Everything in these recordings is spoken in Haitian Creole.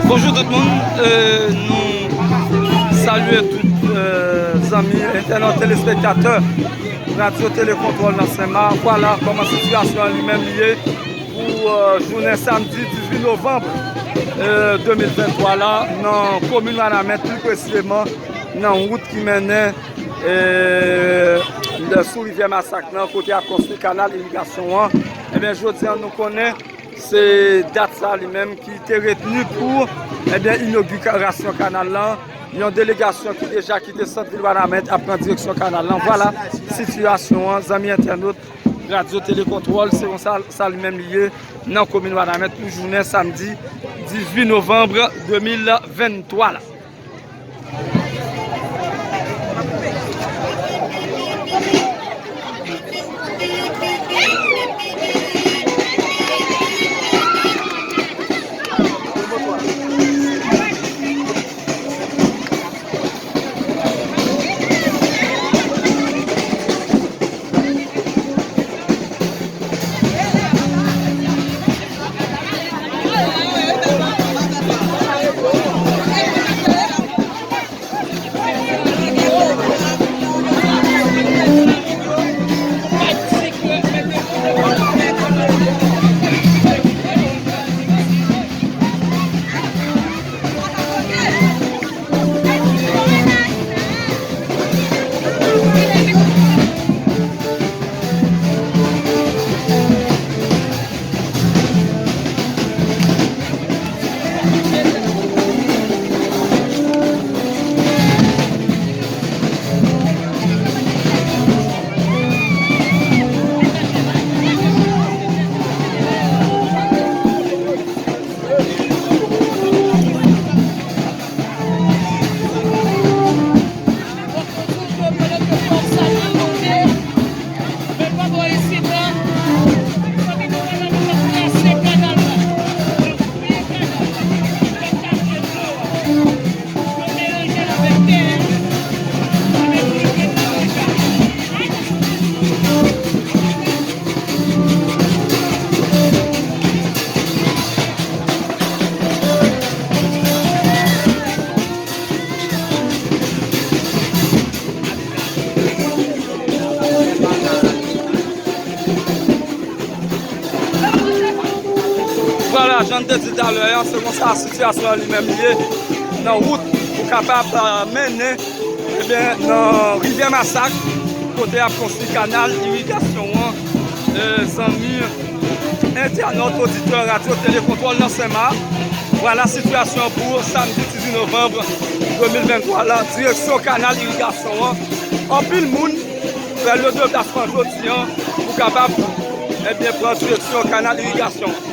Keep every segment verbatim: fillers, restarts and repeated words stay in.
Bonjou tout moun, e, nou salye tout, e, zanmi entènot, telespektatè Radyo Telekontwòl nan Senmak. Vwala kòman sitiyasyon an li menm li ye pou, e, jounen samdi dizuit novanm, e, de mil venntwa la nan komin Wanament, pli presizeman nan wout ki mennen, e, sou rivyè Masak lan, kote y ap konstwi kanal irigasyon an. Ebyen, jodi a nou konnen se dat sa li menm ki te retni pou, ebyen, inogirasyon kanal lan. Yon delegasyon ki deja kite sant vil Wanament ap pran direksyon kanal lan. Vwala sitiyasyon an, zanmi entènot Radyo Telekontwòl, se konsa sa li menm li ye nan komin Wanament pou jounen samdi dizuit novanm de mil venntwa la. Vwala, jan n te di talè a, se konsa sitiyasyon an li menm li ye nan wout pou kapab, e, mennen, ebyen, nan rivyè Masak, kote y ap konstwi kanal irigasyon an, e, zanmi entènot, oditè Radyo Telekontwòl nan Senmak. Vwala sitiyasyon an pou samdi dizuit novanm de mil venntwa la, direksyon kanal irigasyon an. Anpil moun fè le deplasman jodi an pou kapab, ebyen, pran direksyon kanal irigasyon an.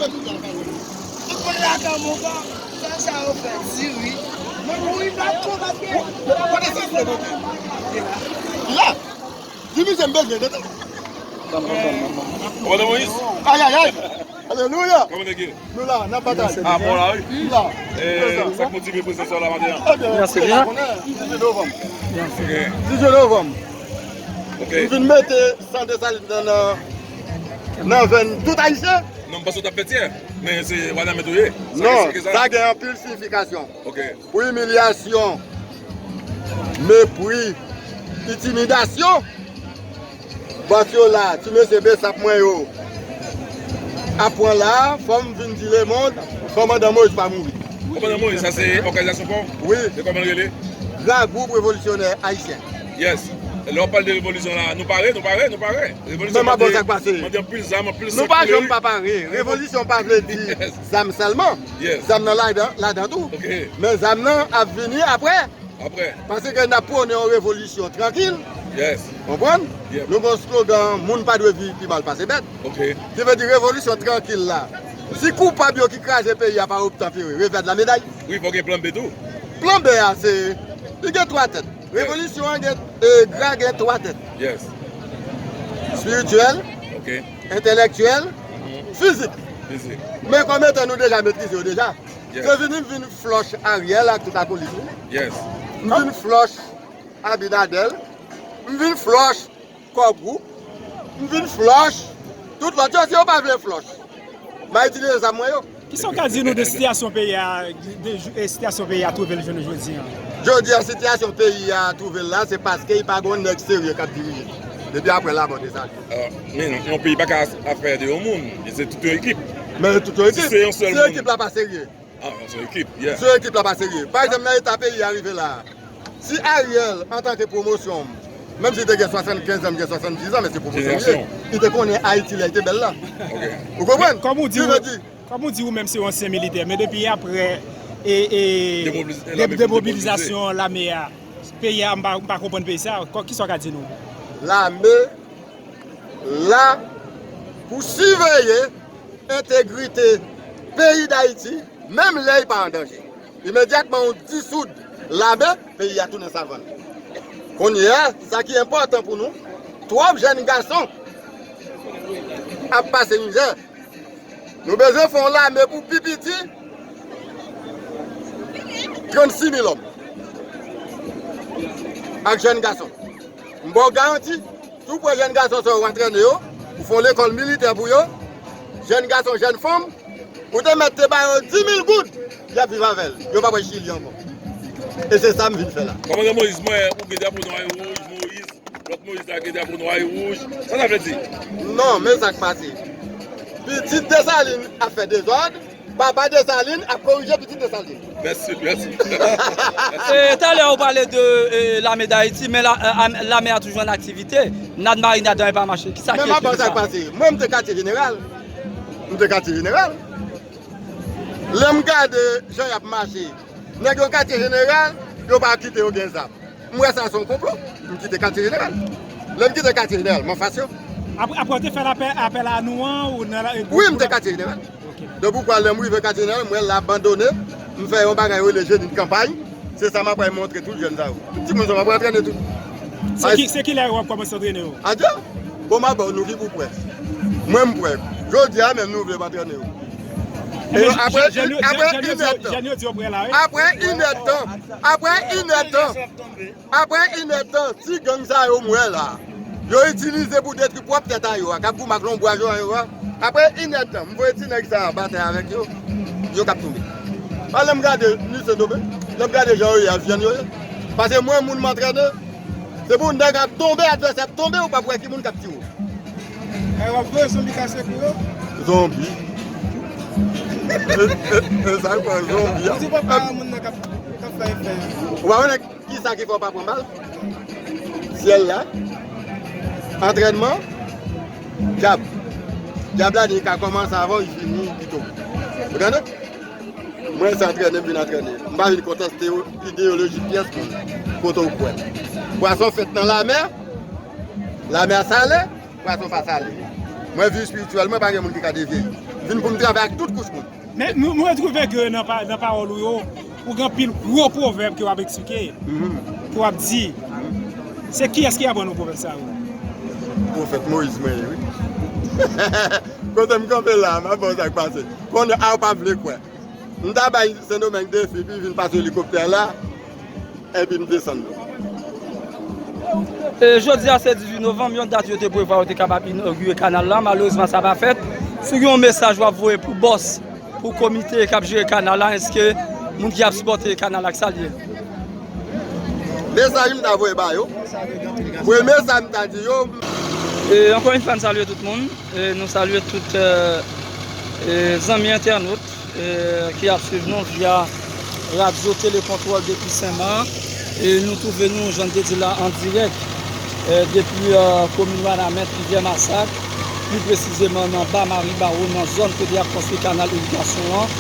Tout moun ladan montan, sa sa yo fè diri. Mwen mouri pa tou paske. La, di misye m bezwen tete. Kòmandan Moyiz? Ayayay. Alelouya. Kòman nèg ye? Nou la, n ap batay. Ah, bon la, wi. Nou la. Eh, sa k motive prezans la maten an? Ebyen, Mèsi byen. Konnen, dizuit novanm. Ok. Dizuit novanm. Ok. M vin mete san Desalin nan, nan, nan venn tout Ayisyen. Non, m panse w t ap fè tyè, men se Wanament ou ye. Sa k Non, esplike sa? Sa gen anpil siyifikasyon. Ok. Pou imilyasyon, mepri, entimidasyon, bòs yo la, ti mesye Besap mwen yo ap pran la, fò m vin di lemonn, kòmandan Moyiz pa mouri. Kòmandan Moyiz, sa se òganizasyon pa w? Wi. E kòman l rele? Gra Gwoup Revolisyonè Ayisyen. Yes. Lè w ap pale de revolisyon la, nou pare, nou pare, nou pare. Revolisyon Men mande, mande anpil zam, anpil san koule. Nou pa janm pa pare. Revolisyon pa vle di Yes. zam sèlman. Yes. Zam nan ladan, ladan tou. Ok. Men zam nan ap vini apre. Apre. Paske n ap pwone yon revolisyon trankil. Yes. Konprann? Yep. Nou gen yon slogan, moun pa dwe viv pi mal pase bèt. Ok. Ki vle di revolisyon trankil la. Si koupab yo ki kraze peyi a pa obtanpere, revè de la meday. Wi, fò gen plan B tou. Plan B a se, li gen twa tèt. Revolisyon an gen, e, gra gen twa tèt. Yes. Espirityèl, ok, entelektyèl, fizik. Fizik. Men kòm etan nou deja metrize yo deja, se vini m vin flòch Ariel ak tout akolis li. Yes. M vin flòch Abinader, m vin flòch Kògou, m vin flòch tout lòt yo, si yo pa vle flòch, m a itilize zam mwen yo. Kisa w ka di nou de sitiyasyon peyi a, de jou- e sitiyasyon peyi a twouve l jounen jodi an? Jodi a, sitiyasyon peyi a twouve l la, se paske li pa gen yon nèg serye k ap dirije l. Depi apre lamò Desalin. Ah, men yon peyi pa ka afè de yon moun, se tout yon ekip. Men tout yon ekip. Si se yon sèl moun. Si ekip la pa serye. Ah, se yon ekip, yeah. Si ekip la pa serye. Pa egzanp, nan eta peyi a rive la a, si Ariel, antanke pwomosyon, menm si li te gen swasannkenz an, m gen swasanndiz an, men se pwomosyon li ye. Li te konnen Ayiti lè li te bèl la. Ok. Ou konprann? Kòm ou di, kòm ou di ou menm se yon ansyen militè, men depi apre e, e, demobilizasyon lame a, peyi a, m pa, m pa konprann peyi sa. Kisa w ka di nou? Lame la pou siveye entegrite peyi Dayiti, menm lè li pa an danje. Imedyatman ou disoud lame, peyi a tounen savann. Kounye a, sa ki enpòtan pou nou, twòp jèn gason ap pase mizè. Nou bezwen fè yon lame pou pi piti trannsis mil òm ak jèn gason. M ba w garanti, si w pran jèn gason sa yo, w antrene yo, ou fè yon lekòl militè pou yo, jèn gason, jèn fanm, ou te mèt te ba yo dis mil goud, y ap viv avè l. Yo p ap wè Chili ankò. E se sa m vin fè la. Kòmandan Moyiz, mwen, ou gen drapo nwa e wouj, Moyiz, lòt Moyiz la gen drapo nwa e wouj. Sa sa vle di? Non, men sa k pase. Pitit Desalin ap fè dezòd, papa Desalin ap korije pitit Desalin. Mèsi, mèsi. E, talè ou pale de, e, lame Dayiti, men la, e, am- lame a toujou an aktivite. Nad Marinad an pa mache. Kisa ki... Men m ap ba w sa k pase. Mwen, m te katye jeneral. M te katye jeneral. Lè m gade jan y ap mache, nèg yo katye jeneral, yo pa kite yo gen zam. M wè sa se yon konplo. M kite katye jeneral. Lè m kite katye jeneral, m anfas yo. Apre, apre w te fè lapè, apèl a nou an, ou nan la... Wi, m te katye jeneral. Ok. Donk, ou kwè lè m rive katye jeneral, m wè l abandone, m fè yon bagay yo rele jeni de kanpay. Se sa m ap pral montre tout jèn sa yo. Tout timoun sa yo, m ap antrene tout. Se ki, se ki lè w ap kòmanse antrene yo? Adye! Bon, m ap ba w, nou ki pou prè. Mwen, m prè. Jodi a menm, nou vle m antrene yo. E apre, apre inèdtan. Apre inèdtan. Apre inèdtan. Apre inèdtan, ti gang sa yo m wè la, yo itilize pou detwi pwòp tèt a yo a, k ap goumen ak lonbwaj yo a. Apre inèdtan, m voye ti nèg sa a batay avèk yo, yo k ap tonbe. Pa lè m gade misye tonbe, lè m gade jan yo ye a, vyann yo ye. Paske mwen, moun m antrene, se pou nèg ap tonbe, advèsè ap tonbe, ou p ap wè ki moun k ap tiye w. E w ap voye zonbi kase kou yo? Zonbi? E, e, e sa k pran zonbi a? Ou di papa moun nan k ap, k ap fè efè a. Ou pa konnen kisa ki fè w pa pran bal? Syèl la. Antrènman. Dyab. Dyab la di li ka kòmanse avan w, li fini pito. Ou tande? Mwen se antrène m vin antrène. M pa vin konteste ideyoloji pyès moun. Kote w kwè. Pwason fèt nan lamè. Lamè a sale. Pwason pa sale. Mwen, vi espirityèl mwen, pa gen moun ki ka devye l. Vin pou m travay ak tout kouch moun. Men nou, nou retwouve ke nan pa, nan pawòl ou yo, ou gen anpil gwo pwovèb ke w ap eksplike, ke w ap di. Se kiyès ki aprann ou pwovèb sa yo? Pwofèt Moyiz mwen ye, wi. Kote m kanpe la, m ap ba w sa k pase. Konnen a w pa vle kwè. M ta bay Sendomeng defi pou l vin pase elikoptè la, epi m desann li. E jodi a se dizuit novanm, yon dat yo te prevwa yo te kapab inogire kanal la. Malerezman, sa pa fèt. Si w gen yon mesaj w ap voye pou bòs, pou komite k ap jere kanal la, enske moun ki ap sipòte kanal la, ki sa l ye? Mesaj m ta voye ba yo. Premye sa m ta di yo. E ankò yon fwa, n salye tout moun. E nou salye tout, e, e, zanmi entènot, e, ki ap swiv nou via Radyo Telekontwòl depi Senmak. E nou twouve nou, jan n te di la, an dirèk, e, depi, e, komin Wanament, Rivyè Masak, pli presizeman nan Ba Maribawo, nan zòn kote y ap konstwi kanal irigasyon an.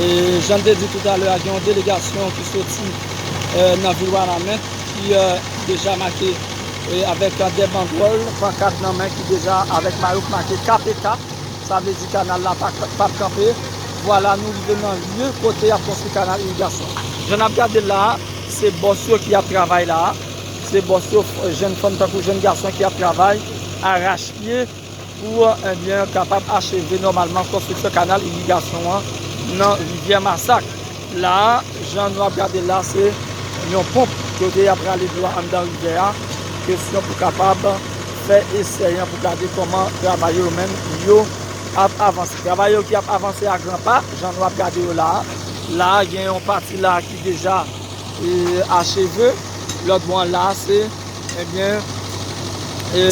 E jan n te di toutalè a, gen yon delegasyon ki soti, e, nan vil Wanament, ki, e, deja make, e, avèk, e, de bandwòl, pankat nan men ki deja avèk mayo k make K P K. Sa vle di kanal la pa, p ap kanpe. Vwala, nou rive nan lye kote y ap konstwi kanal irigasyon. Jan n ap gade l la a, se bòs yo ki ap travay la a. Se bòs yo, jenn fanm tankou jenn gason ki ap travay arache pye pou, ebyen, kapab acheve nòmalman konstriksyon kanal irigasyon an nan rivyè Masak. La a, jan nou ap gade la, se yon ponp kote y ap rale dlo a anndan rivyè a. Kesyon pou kapab fè esè an pou gade kòman travayè yo menm yo ap avanse. Travayè yo ki ap avanse a gran pa, jan nou ap gade yo la a. La a, gen yon pati la a ki deja, e, acheve. Lòt bò an la a, se, ebyen, e,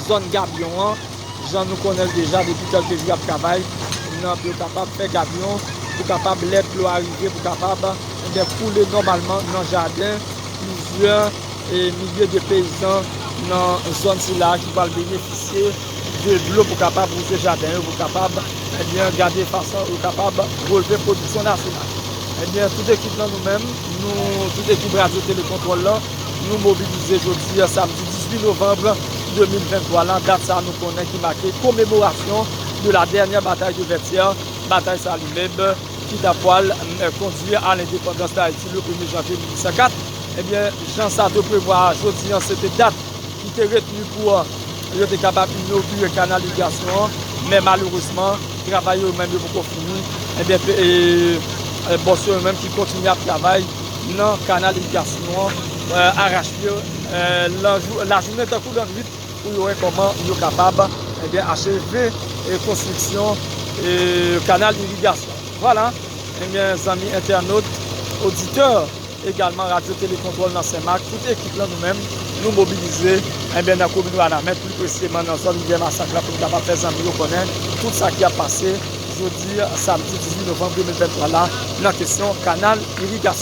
zòn gabyon an. Jan nou konnen l deja, depi kèlke jou y ap travay nan pou yo kapab fè gabyon, pou kapab lè dlo a rive, pou kapab, ebyen, koule nòmalman nan jaden plizyè, e, milye de peyizan nan zòn sila a ki pral benefisye de dlo pou kapab wouze jaden yo, pou kapab, ebyen, gade fason yo kapab relve pwodiksyon nasyonal. Ebyen, tout ekip lan nou menm, nou, tout ekip Radyo Telekontwòl lan, nou mobilize jodi a, samdi dizuit novanm de mil venntwa la, dat sa a nou konnen ki make commémoration de la dernière bataille de Vertières, batay sa a li menm ki ta pral, eh, kondui a lendepandans Dayiti le premye janvye mil uit san kat. Ebyen, jan sa te prevwa a, jodi a, se te dat ki te retni pou, eh, yo te kapab inogire kanal irigasyon an, men malerezman, travay yo menm yo poko fini. Ebyen, pe-, e, e, bòs yo menm ki kontinye ap travay nan kanal irigasyon an, eh, arache pye, eh, lajou-, lajounen tankou lannwit pou yo wè kòman yo kapab, ebyen, acheve, e, konstriksyon, e, kanal irigasyon. Vwala, ebyen, zanmi entènot, oditè, egalman Radyo Telekontwòl nan Senmak, tout ekip lan nou menm, nou mobilize, ebyen, nan komin Wanament, pli presizeman nan zòn Rivyè Masak la, pou nou kapab fè zanmi yo konnen tout sa ki ap pase jodi, samdi dizuit novanm de mil venntwa la, nan kesyon kanal irigasyon.